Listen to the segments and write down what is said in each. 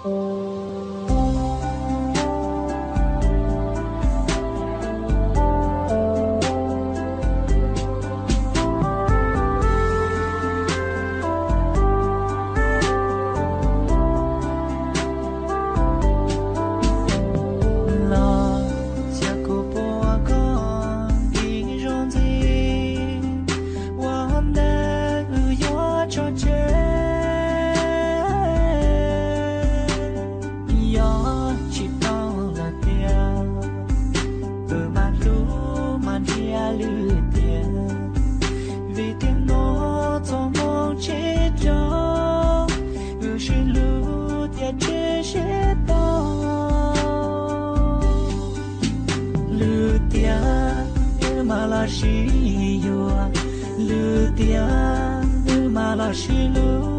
Los cia kuv pub koj ib zaug ntxiv, ua ntej wb yuav tso tseg. Yog tsis tau lawm tiag, wb mas hlub mas ntsia lwm tiam, vim tiag no txoj hmoo tsis tso, wb sib hlub thiaj tsis sib tau. Lwm tiam wb mam los sib yuav, lwm tiam wb mam los sib hlub,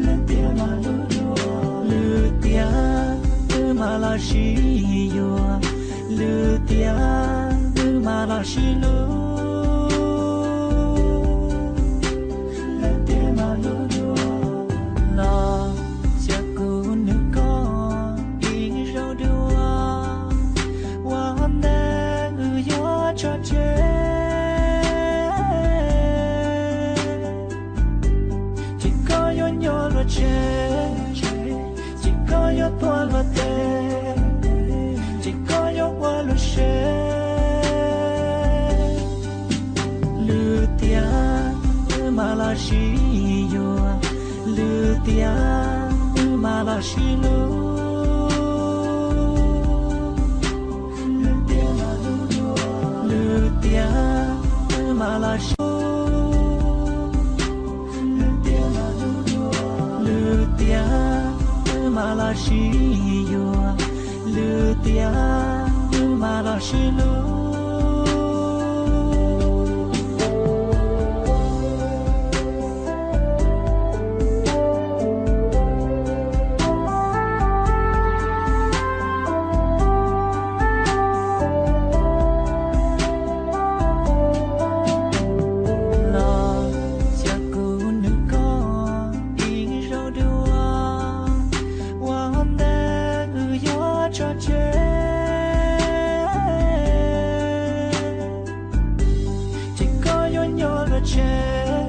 lwm tiam wb mam los sib yuav, lwm tiam wb mam los sib hlub. Los cia kuv nug koj ib zaug dua, ua ntej wb yuav tso tseg. Ces koj yuav nyob luag tsev, ces koj yuav tuag luag teb, ces koj yuav ua luag sev. Lwm tiam wb mam los sib yuav, lwm tiam wb mam los sib hlub, lwm tiam wb mam los sib hlub, lwm tiam wb mam los sib yuav, lwm tiam wb mam los sib hlub. Los cia kuv nug koj ib zaug dua, ua ntej wb yuav tso tseg. Ces koj yuav nyob luag tsev,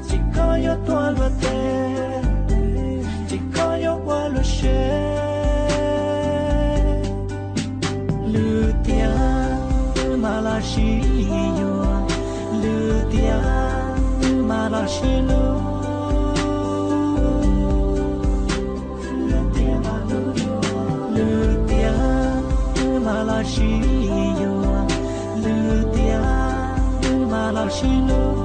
ces koj yuav tuag luag teb, ces koj yuav ua luag sev. Lwm tiam wb mam los sib yuav, lwm tiam wb mam los sib hlub, lwm tiam wb mam los sib yuav, lwm tiam wb mam los sib hlub.